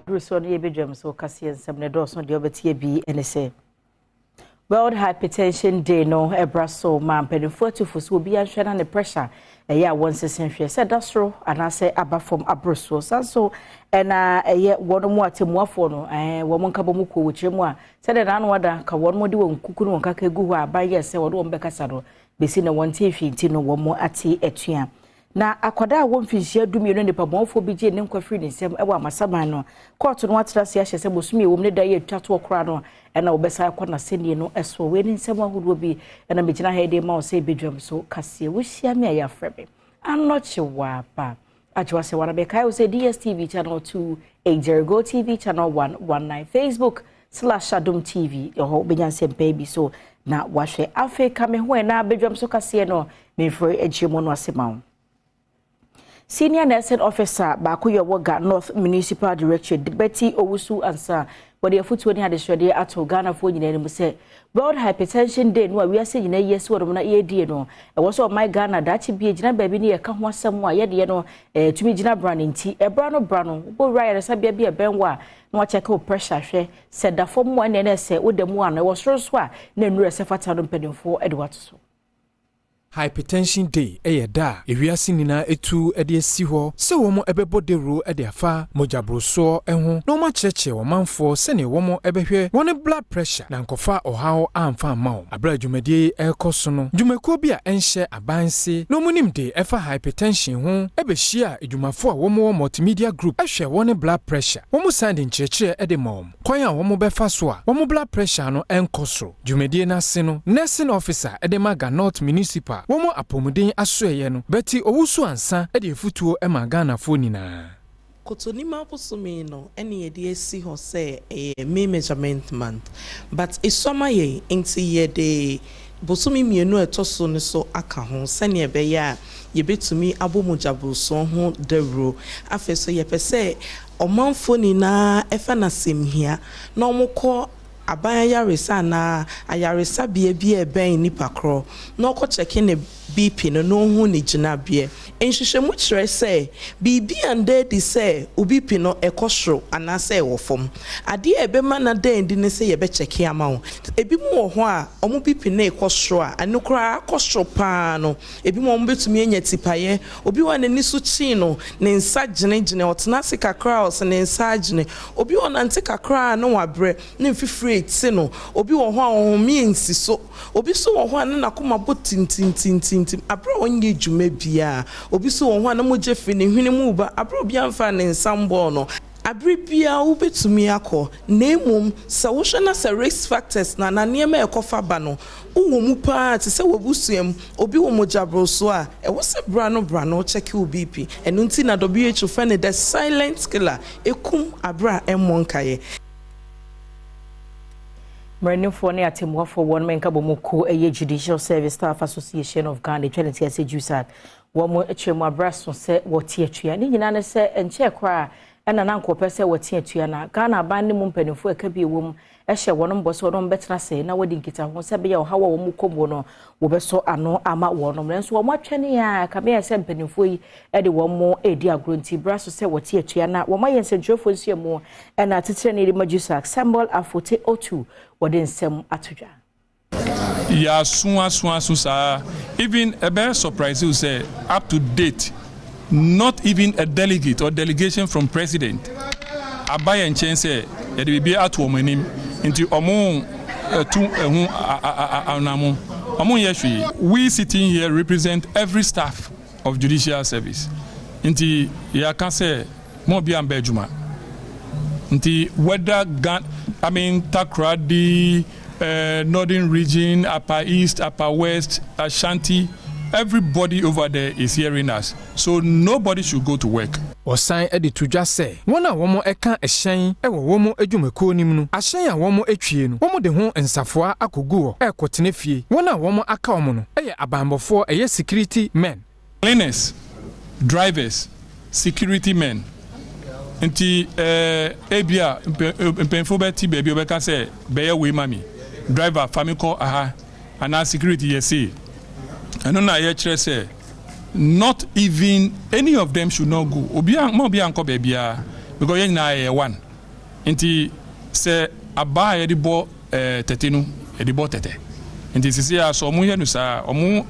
Aduru soɔ no yɛbɛdwam so kaseɛ nsɛm no dɔɔso. Deɛ wobɛtie bi ne sɛ World Hypertension Day no ɛbra so ma mpanimfoɔ atufo so obi ahwɛ na ne pressure ɛyɛ a wɔn nsese nhwɛ sɛ da soro anaasɛ aba fam aboro soɔ. San so ɛna ɛyɛ wɔn mu atemmuafoɔ no, wɔn nkabɔ mu kuo wɔ kyerɛ mu a sɛdeɛ n'ano ada ka wɔn de wɔn kuku ne wɔn kaka gu hɔ a aban yɛ sɛ wɔde wɔn bɛkasa no besi na wɔn te hwee nti no wɔn ate atua. Na akwadaa a wɔn mfinhyia 12 nipa bɔnfoɔ bi gye ne nkwa firi ne nsam wɔ Amasaman no, kɔɔto no atena ase ahyɛ sɛ bosomi ewom ne da yɛ atwa toɔ koraa no ɛna wɔbɛsa akɔ n'asɛnnie no ɛso. Wei ne nsɛm ahodoɔ bi ɛna megyina ha de ma wo sɛ ebedwam so kaseɛ. Wohyia me a yɛafrɛ me Anɔkye Waaba agyewa sɛ wana bɛkae wo sɛ DSTV channel 280, Go TV channel 119, Facebook/AdomTV ɛhɔ wobɛnya nsɛmpɛɛ bi so na wahwɛ. Afei ka me ho ɛna abɛdwam so kaseɛ no memfiri akyire mu no ase ma wo. Senior nursing officer baako yɛ wɔ Ga North Municipal Directorate, Betty Owusu Ansa, wɔde afotuo ne adehyɛdeɛ ato Ghanafoɔ nyinaa anim sɛ World Hypertension Day no a wiase nyinaa yi asi wɔn na yɛredie no, ɛwɔ sɛ ɔman Ghana daakye bi gyina baabi ne yɛka ho asɛm a yɛdeɛ no tumi gyina bra ne nti ɛbra no bra no wobɛwura ayaresabea bi a ɛbɛn wɔ a na wakyɛke wo pressure hwɛ sɛ da fam mu a ɛna sɛ woda mu a no ɛwɔ soro so a na nnuro ɛsɛ fata no mpanimfoɔ de wato so. Hypertension Day ɛyɛ da a ewiase nyinaa etu de asi hɔ sɛ wɔn ɛbɛbɔ dawuro de afa mogyaborosoɔ ho na wɔn akyerɛkyerɛ ɔmanfoɔ sɛnea wɔn ɛbɛhwɛ wɔn blood pressure na nkɔfa ɔhaw amfa amma wɔn. Abere a dwumadie yi ɛrekɔ so no, dwumakuo bi a ɛnhyɛ aban se na wɔn nim de ɛfa hypertension ho ɛbɛhyia adwumafoɔ a wɔn wɔ Multimedia Group ɛhwɛ wɔn blood pressure. Wɔn san de nkyerɛkyerɛ de ma wɔn kwan a wɔn bɛfa so a wɔn blood pressure no ɛnkɔ soro. Dwumadie n'ase no, nursing officer ɛde ma Ga North Municipal wɔn apɔmuden asoɛyɛ no, Betty Owusu Ansa, de afutuo ma Ghanafoɔ nyinaa. Kotonima bosome no ɛne yɛde asi hɔ sɛ ɛyɛ May measurement month, but esuama yɛn nti yɛde bosome 2 a ɛtɔ so no so aka ho sɛnea ɛbɛyɛ a yɛbɛtumi abɔ mogyaborosoɔ ho dawuro. Afei so yɛpɛ sɛ ɔmanfoɔ nyinaa ɛfa n'asɛmhia na wɔkɔ aban ayaresa anaa ayaresabea bi a ɛbɛn nipa korɔ na ɔkɔ kyɛke ne BP no na ɔhu ne gyinabeɛ. Nhwehwɛmu kyerɛ sɛ biribi a nda adi sɛ wo BP no ɛkɔ soro anaasɛ ɛwɔ fam, adeɛ a ɛbɛma no da adi ne sɛ yɛbɛkyɛke ama wo. Ebi mu wɔ hɔ a ɔmo BP no ɛkɔ soro a ɛno koraa akɔ soro paa no, ebi mu ɔmo bɛtumi anya tipaeɛ. Obi wɔ n'ani so kyii no, ne nsa gyenegyene, ɔtena ase kakra a ɔsɛ ne nsa agyene. Obi wɔ nante kakra a ne wabrɛ ne mfifire eti no. Obi wɔ hɔ a ɔhome nsi so. Obi nso wɔ hɔ a ne n'akoma bɔ tintintintintim abere a ɔnyɛ dwuma biara. Obi nso wɔ hɔ a ne mogya firi ne hwene mu ba abere a obi amfa ne nsa mbɔɔ no. Abere biara wobɛtumi akɔ, na mmom sɛ wohwɛ na sɛ risk factors na nneɛma a ɛkɔfa ba no wowɔ mu paa, te sɛ w'abusua mu obi wɔ mogyaboroso a, ɛwɔ sɛ bra no bra no kyɛke wo BP. Ɛno nti na WHO frɛ no the silent killer, ekum abere a ɛmmɔ nkaeɛ. Mmaranimfoɔ ne atemmuafoɔ wɔn nkabɔ mu kuo ɛyɛ Judicial Service Staff Association of Ghana, atwa ne ti ase JUSAG, wɔn akyerɛ mu abra so sɛ wɔte atua. Ne nyinaa ne sɛ nkyɛn koraa ɛna na nkɔpɛ sɛ wɔte atua na Ghana aban ne mu mpanimfoɔ ɛka bi wɔ mu ɛhyɛ wɔn mbɔ sɛ wɔn bɛtena ase na wɔde nkitaho sɛ bɛyɛ ɔhaw a wɔn kɔ mu no wɔbɛsɔ ano ama wɔn. Nanso wɔn atwɛne a kamea sɛ mpanimfoɔ yi ɛde wɔn mo edi agorɔ nti bra so sɛ wɔte atua na wɔn ayɛ nsɛntwerɛfoɔ nhyia mu. Ɛna titire ne de ma JUSAG, Samuel Afote Otu, wɔde nsɛm ato dwa. Yɛaso aso aso saa. Even ɛbɛyɛ surprise you sɛ up to date, not even a delegate or delegation from president aba yɛn nkyɛn sɛ yɛde biribi ato wɔn anim nti ɔmo ɛtu ɛho anamo. Ɔmo nyɛ hwee. We sitting here represent every staff of judicial service nti yɛaka sɛ mo obi amba adwuma nti whether Gan, I mean Takoradi, Northern Region, Upper East, Upper West, Ashanti, everybody over there is hearing us. So nobody should go to work. Ɔsan de to dwa sɛ wɔn a wɔn ka ɛhyɛn wɔ wɔn adwumakuo no mu no, ahyɛn a wɔn atwie no, wɔn de ho nsafoa akɔgu hɔ ɛrekɔtena fie. Wɔn a wɔn aka wɔn no yɛ abanbɔfoɔ, ɛyɛ security men. Cleaners, drivers, security men. Nti ebia mpanyinfoɔ bɛte baabi a wɔbɛka sɛ bɛyɛ wei ma mi, driver fa mi kɔ aha anaa security yɛ sei. Ɛno na yɛkyerɛ sɛ not even any of them should not go. Obi a ma obi ankɔ baabiara because yɛn nyinaa yɛ one. Nti sɛ abaa a yɛde bɔ tɛtɛ no, yɛde bɔ tɛtɛ. Nti sisi a sɛ ɔmo yɛ no saa, ɔmo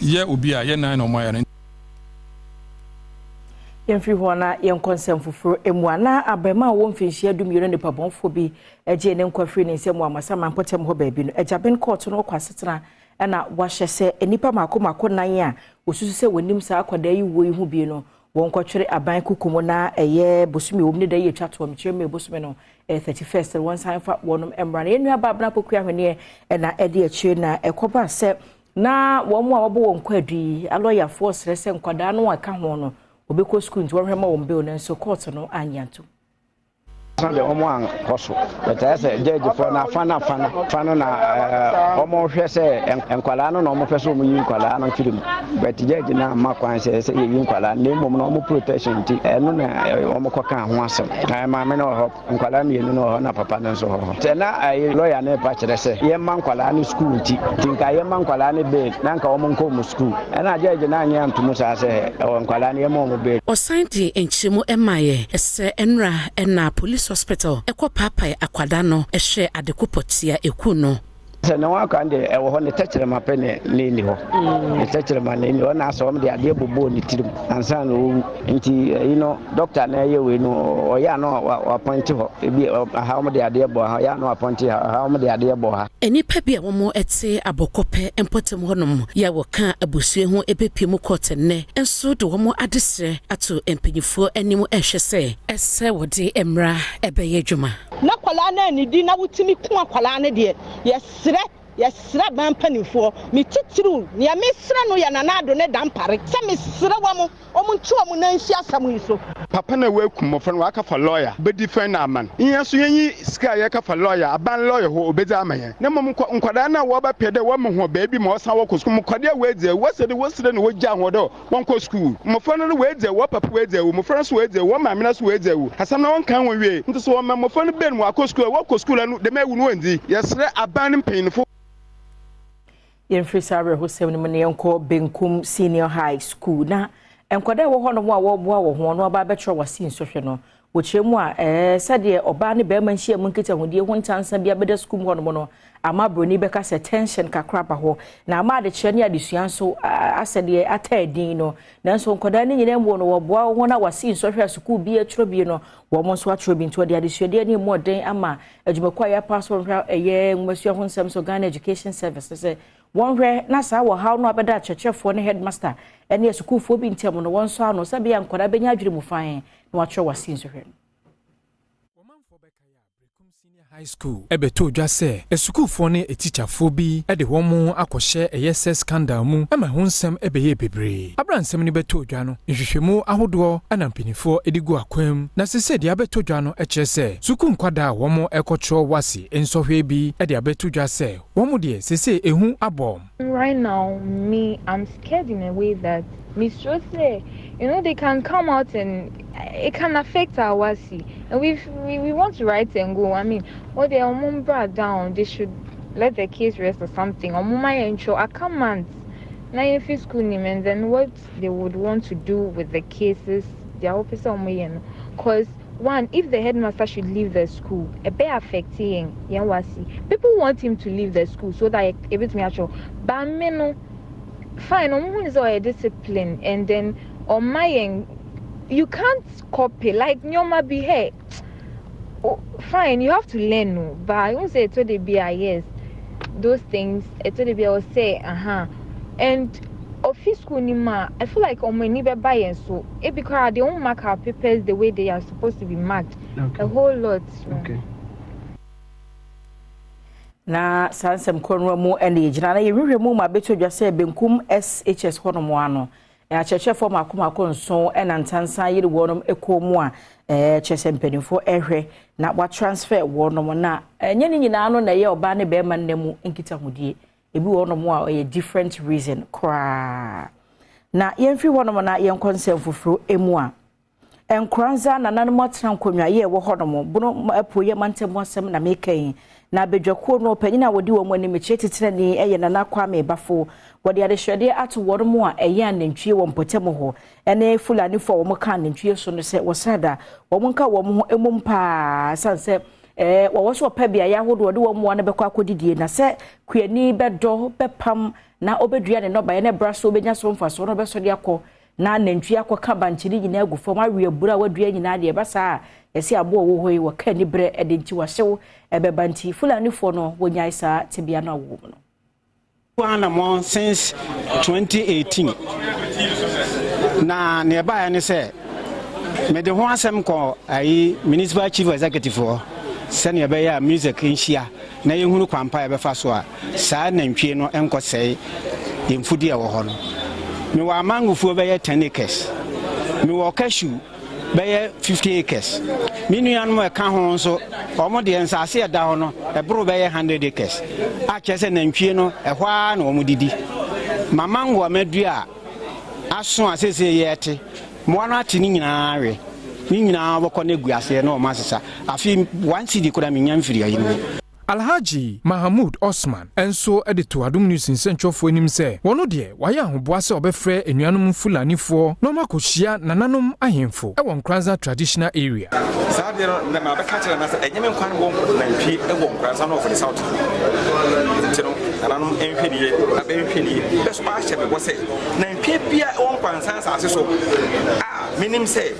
yɛ obi a yɛ nan na ɔmo ayɛ no. Yɛmfiri hɔ na yɛnkɔ nsɛm foforɔ mu a, na abarimaa a wɔwɔ mfinhyia 12 nipa bɔnfoɔ bi gye ne nkwa firi ne nsam wɔ Amasaman mpɔtam hɔ baabi no, Agyaben kɔɔto no kɔ asetena ɛna wahyɛ sɛ nnipa mako mako nan a wɔsusu sɛ wɔnim saa akwadaa yi wuo yi ho bi no, wɔnkɔtwere aban kuku mu, na ɛyɛ bosome wɔm ne da yi atwa toɔ mekyerɛ mu bosome no 31st, wɔn nsan fa wɔnom mmra. Na yɛn nua baa Abena Pokua Ahweneɛ ɛna ɛde akyire na ɛkɔba sɛ na wɔn a wɔbɔ wɔn kwaadu yi alɔyafoɔ srɛ sɛ nkwadaa no a ɛka ho no wɔbɛkɔ sukuu, nti wɔhwɛ ma wɔn bail no nso kɔɔto no anya ntom. San deɛ wɔn ankɔ so bɛtɛ sɛ gyɛgyefoɔ no afa no afa no fa no na wɔn hwɛ sɛ nkwadaa no na wɔn pɛ sɛ wɔn yi nkwadaa no firi mu, but judge no ama kwan sɛ yɛyi nkwadaa, na mmom na wɔn protection nti ɛno na wɔn kɔ ka ho asɛm. Na maame no wɔ hɔ, nkwadaa mmienu no wɔ hɔ, na papa no nso wɔ hɔ. Sɛ na ɛyɛ lɔya no pa kyerɛ sɛ yɛmma nkwadaa no sukuu nti nka yɛmma nkwadaa no bail na nka wɔn nkɔ wɔn sukuu, ɛna judge no anyɛ antom saa sɛ ɛwɔ nkwadaa no yɛmma wɔn bail. Ɔsan de nkyerɛmu maayɛ sɛ nnra ɛna Police Hospital ɛkɔ paapae akwadaa no ɛhwɛ adeko pɔtea eku no. Sɛ ne ho aka deɛ ɛwɔ hɔ, ne tɛkyerɛma pɛ ne ni hɔ, ne tɛkyerɛma ne ni hɔ, na asɛ wɔn de adeɛ bobɔɔ ne tirim ansa na ɔwu. Nti ɛyi no, dɔkta na ɛyɛ wei no, ɔyɛ ano wapɔnte hɔ, ebi aha wɔn de adeɛ bɔ ha, ɔyɛ ano wapɔnte ha, aha wɔn de adeɛ bɔ ha. Nnipa bi a wɔn te Abɔkɔpɛ mpɔtam hɔnom yɛ a wɔka abusua ho ebepie mu kɔɔte nnɛ nso de wɔn adesrɛ ato mpanyinfoɔ anim ɛhwɛ sɛ ɛsɛ wɔde mmara ɛbɛyɛ adwuma. Na akwadaa no anidi na wotumi ko akwadaa no deɛ, yɛsrɛ, yɛsrɛ aban mpanimfoɔ, me titiriw nea mesrɛ no yɛ Nana Addo ne Dampare sɛ mesrɛ wɔn, wɔn nto wɔn nan nsi asɛm yi so. Papa na wakum mmɔfra no, waka fa lawyer bɛdi fɛn na aman yɛn so yɛnyi sika a yɛka fa lawyer, aban lawyer hɔ obɛdzi ama yɛn, na mmom nkwadaa no a wɔbɛpɛ dɛ wɔma ho baabi ma ɔsan wɔkɔ sukuu. Nkwadaa a wɔadzi awu, wɔsɛ dɛ wɔsrɛ na wɔgya ho dɛ wɔnkɔ sukuu. Mmɔfra no wɔadzi awu, wɔn papa wɔadzi awu, mmɔfra no nso wɔadzi awu, wɔn maame no nso wɔadzi awu. Asɛm no wɔnka ho wie nti sɛ wɔma mmɔfra no bɛn mu akɔ sukuu a, wɔkɔ sukuu no dɛm awu no wɔndzi. Yɛsrɛ aban no mpanyinfo. Yɛmfiri saa awerɛhosɛm no mu na yɛnkɔ Benkum Senior High School, na nkwadaa a ɛwɔ hɔnom a wɔreboa wɔ ho no aba abɛtwerɛ WASSCE nsɔhwɛ no, wɔkyerɛ mu a sɛdeɛ ɔbaa ne bɛrima nhyia mu nkitahodie ho ntansa bi abɛda sukuu mu hɔnom no ama buroni bɛka sɛ tension kakra ba hɔ, na ama adekyerɛ ne adesua nso asɛdeɛ ata adin no. Nanso nkwadaa no nyinaa mu no wɔboa wɔn a WASSCE nsɔhwɛ a sukuu bi atwerɛ bi no, wɔn nso atwerɛ bi, nti wɔde adesuadeɛ ne mu ɔden ama adwumakuo a yɛapa so wɔhwɛ ɛyɛ nwomasua ho nsɛm so, Ghana Education Service, sɛ wɔnhwɛ na saa wɔhaw no abɛda akyerɛkyerɛfoɔ ne headmaster ne asukuufoɔ bi ntam no wɔn nso ano sɛbea nkwadaa bɛnya adwene mu fan na wɔatwerɛ WASSCE nsɔhwɛ no. High School ɛbɛtɔ dwa sɛ asukuufoɔ ne atikyafoɔ bi de wɔn mo akɔhyɛ ɛyɛ sɛ scandal mu ama ho nsɛm ɛbɛyɛ bebree. Abra nsɛm no bɛtɔ dwa no, nhwehwɛmu ahodoɔ ɛna mpanimfoɔ de gu akwan mu, na sese deɛ abɛtɔ dwa no kyerɛ sɛ sukuu nkwadaa a wɔn ɛkɔtwerɛ WASSCE nsɔhwɛ bi de abɛto dwa sɛ wɔn deɛ sese ehu abɔ. Right now, me, I'm scared in a way that Mr. Say, they can come out and it can affect our WASSCE. And we want to write and go. I mean, what they are down, they should let the case rest or something. Or mama intro, I can't. Now if school and then what they would want to do with the cases, they are officer, because one, if the headmaster should leave the school, a bit affecting WASSCE. People want him to leave the school so that it me actual. But me no, fine, I'm is a discipline, and then on my end, you can't copy like nyoma be hey. Oh, fine, you have to learn, no, but I won't say it to the be yes. Those things, it to the be I will say, and office school ni ma, I feel like on my neighbor buy and so it because they won't mark our papers the way they are supposed to be marked. A whole lot. Okay. Na saa nsɛm kɔnua mu ɛna yɛgyina na yɛhwehwɛ mu ma abɛtɔ dwa sɛ Benkum SHS hɔnom ano akyerɛkyerɛfoɔ mako mako nson ɛna ntansan yere wɔnom kɔn mu a kyerɛ sɛ mpanimfoɔ ɛhwɛ na watransfer wɔnom, na ɛnyɛ ne nyinaa no na ɛyɛ ɔbaa ne bɛrima nna mu nkitahodie. Ebi wɔ hɔnom a ɔyɛ different reason koraa. Na yɛmfiri hɔnom na yɛnkɔ nsɛm foforɔ mu a Nkoranza nananom atena nkonnwa yɛ ɛwɔ hɔnom Bono Apueeɛ mantam asɛm na meka yi. Na badwakuo no panyin a wɔdi wɔn anim kyerɛ titenani yɛ Nana Kwame Bafo. Wɔde adesrɛdeɛ ato wɔn mu a ɛyɛ anantwie wɔ mpɔtam hɔ ne Fulanifoɔ a wɔka anantwie so no sɛ wɔsrada wɔn nka wɔn ho mmom paa sane sɛ wɔwɔ so wɔpɛ beaeɛ ahodoɔ de wɔn mmoa no bɛkɔ akɔdidie na sɛ kuani bɛdɔ bɛpam na ɔbɛdua ne nnɔbaeɛ na ɛbra so ɔbɛnya so mfasoɔ na ɔbɛsɔ de akɔ na nantwie akɔka bankye no nyinaa agu fam awe aburo a wadua nyinaa deɛ ɛba saa a yɛsɛ aboa ɔwɔ hɔ yi wɔka ani berɛ ɛde nti wahyew ɛbɛba nti Fulanifoɔ no wɔnyae saa tebea no a wɔwɔ mu no. Anammɔn since 2018 na nea ɛbaeɛ ne sɛ mede ho asɛm kɔ ayi municipal chief executive hɔ sɛnea ɛbɛyɛ a MUSEC nhyia na yɛhunu kwan pa a yɛbɛfa so a saa nantwie no nkɔsɛe yɛn mfudie a ɛwɔ hɔ no. Mewɔ amangofuo bɛyɛ 10 acres, mewɔ cashew bɛyɛ 50 acres. Me nuanom a ɛka ho nso, wɔn deɛ nsase a ɛda hɔ no, ɛboro bɛyɛ 100 acres, a kyerɛ sɛ nantwie no, ɛhɔ ara na wɔn didi. Mamango a madua a aso a seesei yɛrete, mmoa no ate ne nyinaa awe. Ne nyinaa wɔkɔ no agu aseɛ na wɔn asesa. Afei 1 cedi koraa mennya mfiri ayi no mu. Alhaji Mahamood Osman nso de too Adom News nsɛnkyerɛwfoɔ anim sɛ wɔno deɛ wayɛ ahoboa sɛ ɔbɛfrɛ anuanom Fulanifoɔ na wɔakɔhyia nananom ahemfo wɔ Nkoranza Traditional Area. Saa adeɛ no na mabɛka akyerɛ Nana sɛ ɛnyɛ me nkwa ne wɔ nantwie wɔ Nkoranza North ne South nti no nananom nhwɛ ne yie abɛnhwɛ ne yie bɛso ahyɛ me bɔ sɛ nantwie bia ɛwɔ Nkoranza asase so a menim sɛ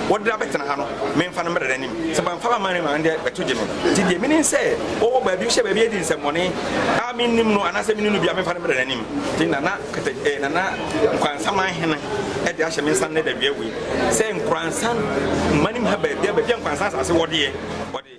wɔde abɛtena ha no, memfa no mmra n'anim. Sɛ mamfa mamma n'anim a, ɛnde bɛto gye me. Nti deɛ menim sɛ ɔwɔ baabi, hyɛ baabi adi nsɛmmɔne a mennim no anaasɛ menim no bi a, memfa no mmra n'anim. Nti Nana Kata, eh, Nana Nkwansaman hene de ahyɛ me nsa nnɛ da wia wei sɛ Nkoransa mmanim ha baabi a, baabi a Nkoransa asase wɔ deɛ, wɔde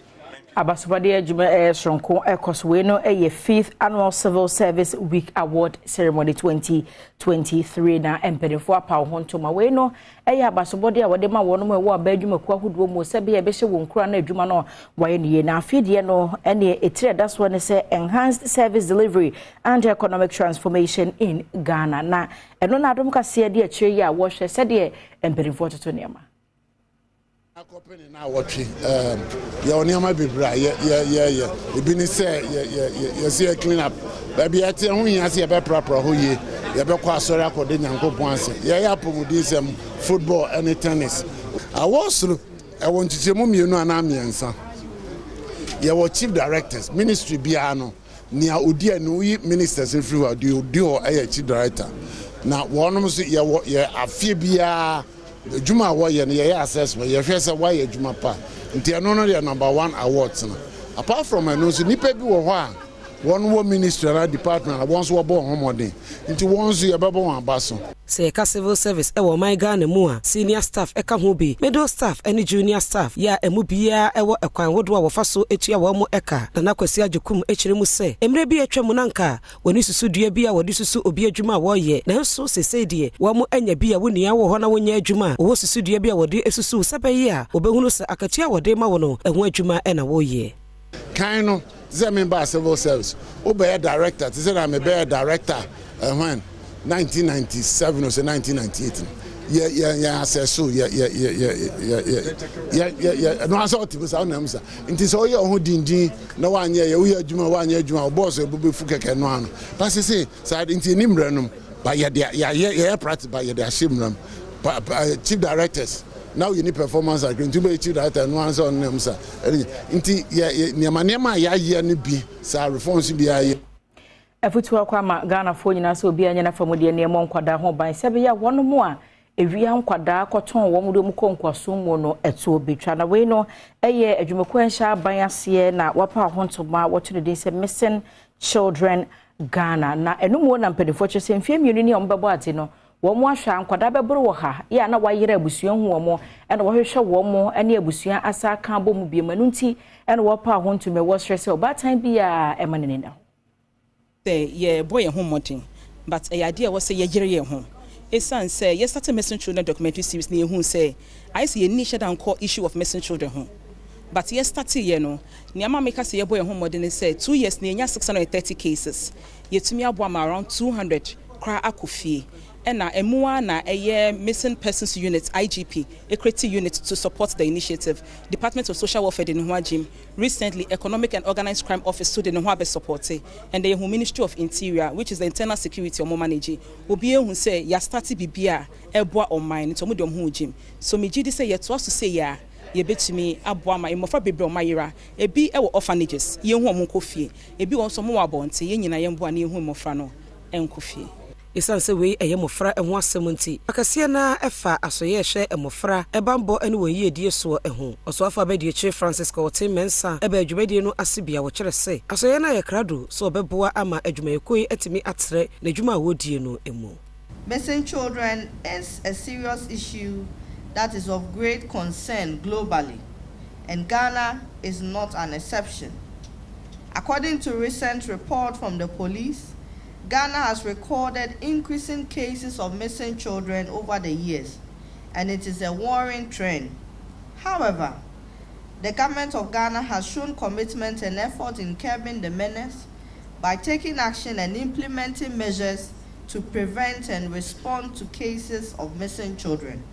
Abasobɔdeɛ adwuma ɛyɛ soronko ɛkɔ so. Wei no ɛyɛ fifth annual Civil Service Week Award Ceremony 2023 na mpanimfoɔ apaw ho ntoma. Wei no ɛyɛ abasobɔdeɛ a wɔde ma wɔn a ɛwɔ aba adwumakuo ahodoɔ mu sɛ bɛyɛ ɛbɛhyɛ wɔn kura no adwuma no wɔayɛ no yie. Na afei deɛ no ɛne etiri ɛda soɔ ne sɛ Enhanced Service Delivery and Economic Transformation in Ghana, na ɛno na Adom Kaseɛ de akyire yi a wɔhwɛ sɛdeɛ mpanimfoɔ toto nneɛma. Akɔpɛ ne na awɔtwe yɛwɔ nneɛma bebree a yɛyɛ. Ebi ne sɛ yɛsɛ yɛ clean up baabi a ɛte, ɛho hia sɛ yɛbɛprapra hɔ yie. Yɛbɛkɔ asɔre akɔde Nyankopɔn ase. Yɛyɛ apɔmuden sɛm, football ne tennis. Awɔ soro ɛwɔ nkyekyɛmu mmienu anaa mmiɛnsa. Yɛwɔ chief directors, ministry biara no nea odi ani woyi ministers firi hɔ a, deɛ odi hɔ yɛ chief director, na wɔnom nso yɛwɔ yɛ afeɛ biara adwuma a wɔyɛ no yɛyɛ assessment, yɛhwɛ sɛ wɔayɛ adwuma pa. Nti ɛno no yɛ number one awards no. Apart from ɛno nso, nipa bi wɔ hɔ a wɔn wɔ ministry anaa department a wɔn nso wɔbɔ wɔn ho mmɔden, nti wɔn nso yɛbɛbɔ wɔn aba so. Sɛ yɛka civil service ɛwɔ ɔman Ghana mu a, senior staff ɛka ho bi, middle staff ne junior staff yɛ a ɛmu biara ɛwɔ ɛkwan hodoɔ a wɔfa so etua wɔn mo ɛka. Nana Kwasi Agyekum ekyerɛ mu sɛ mmerɛ bi atwa mu na nka wɔne susu dua bi a wɔde susu obi adwuma a wɔreyɛ, nanso seesei deɛ wɔn anya bi a wo nua wɔ hɔ na wonyɛ adwuma a wɔwɔ susu dua bi a wɔde susu sɛ bɛyɛ a wɔbɛhunu sɛ akatua a wɔde ma wo no ɛho adwuma ɛna wɔreyɛ. Kan no, te sɛ mebaa civil service, wobɛyɛ director, te sɛ na mebɛyɛ director when 1997 or sɛ 1998 no, yɛ yɛ yɛn asɛso yɛ yɛ yɛ yɛ yɛ yɛ yɛ yɛ ɛno asɛ ɔte mu sa ɔnam sa. Nti sɛ ɔyɛ ɔho dindin na wanyɛ yɛ woyɛ adwuma wanyɛ adwuma ɔbɔɔso ɛbo bɛfu kɛkɛ no ano ba sese saa. Nti ɛni mmerɛ nom ba yɛde yɛayɛ yɛyɛ practice ba yɛde ahyɛ mmerɛ mu pa pa chief directors na woyɛ ni performance agreement, nti wobɛyɛ chief director ɛno ansɛ ɔnam sa. Nti yɛ nneɛma nneɛma a yɛayɛ no bi saa reforms bi ayɛ. Afutuo akɔ ama Ghanafoɔ nyinaa sɛ obiara nyɛ n'afa mu deɛ nneɛma nkwadaa ho ban sɛ ɛbɛyɛ a wɔn mu a ewia nkwadaa kɔtɔn wɔn de wɔn kɔ nkoasom mu no ɛtoɔ betwa. Na wei no ɛyɛ adwumakuo nhyɛ aban aseɛ na wapa ho ntoma wɔto ne din sɛ Missing Children Ghana. Na ɛno mu na mpanimfoɔ kyerɛ sɛ mfeɛ 2 ni a wɔn bɛbɔ ade no wɔn ahwɛ a nkwadaa bɛboro wɔ ha yɛ a na wɔayerɛ abusua hu wɔn ɛna wɔhwehwɛ wɔn ne abusua asa aka abɔ mu biem. Ɛno nti ɛna wɔpa ho ntoma wɔsrɛ sɛ ɔbaatan bi a ɛma ne nina hɔ. Sɛ yɛbɔ yɛn ho mmɔden, but ɛyɛ adeɛ a ɛwɔ sɛ yɛyere yɛn ho, ɛsiane sɛ yɛstart Missing Children documentary series na yɛhu sɛ ayɛ sɛ yɛnni hyɛ da nkɔ issue of missing children ho. But yɛstart yɛ no, nneɛma meka sɛ yɛbɔ yɛn ho mmɔden ne sɛ 2 years na yɛnya 630 cases, yɛtumi aboa ma around 200 koraa akɔ fie. Ɛna ɛmu ara na ɛyɛ Missing Persons Unit, IGP, create unit to support the initiative. Department of Social Welfare de ne ho agyem. Recently, Economic and Organised Crime Office so de ne ho abɛsupporte. And yɛhu Ministry of Interior, which is the internal security ɔmo manage. Obi ehu sɛ yɛastarte biribi a ɛboa ɔman no, nti ɔmo de ɔmo ho gyim. So megye di sɛ yɛtoa so sei a, yɛbɛtumi aboa ma mmɔfra bebree a ɔmo ayera. Ebi wɔ orphanages, yɛnhu ɔmo nkɔ fie. Ebi wɔ nso ɔmo wɔ abɔnten, yɛn nyinaa yɛmboa na yɛnhu mmɔfra no nkɔ fie. Ɛsiane sɛ wei ɛyɛ mmɔfra ho asɛm nti, akɛseɛ no ɛfa asɔyɛ ɛhwɛ mmɔfra ɛbanbɔ ne wɔn yiedie soɔ ho. Ɔsoafo abɛdiakyire Francis Kɔɔten Mensah ɛbɛ adwumadie no ase bia wɔkyerɛ sɛ asɔyɛ no ayɛ krado sɛ ɔbɛboa ama adwumayɛkuo yi atumi atrɛ n'adwuma a wɔredie no mu. Missing children is a serious issue that is of great concern globally, and Ghana is not an exception. According to recent report from the police, Ghana has recorded increasing cases of missing children over the years, and it is a worrying trend. However, the government of Ghana has shown commitment and effort in curbing the menace by taking action and implementing measures to prevent and respond to cases of missing children.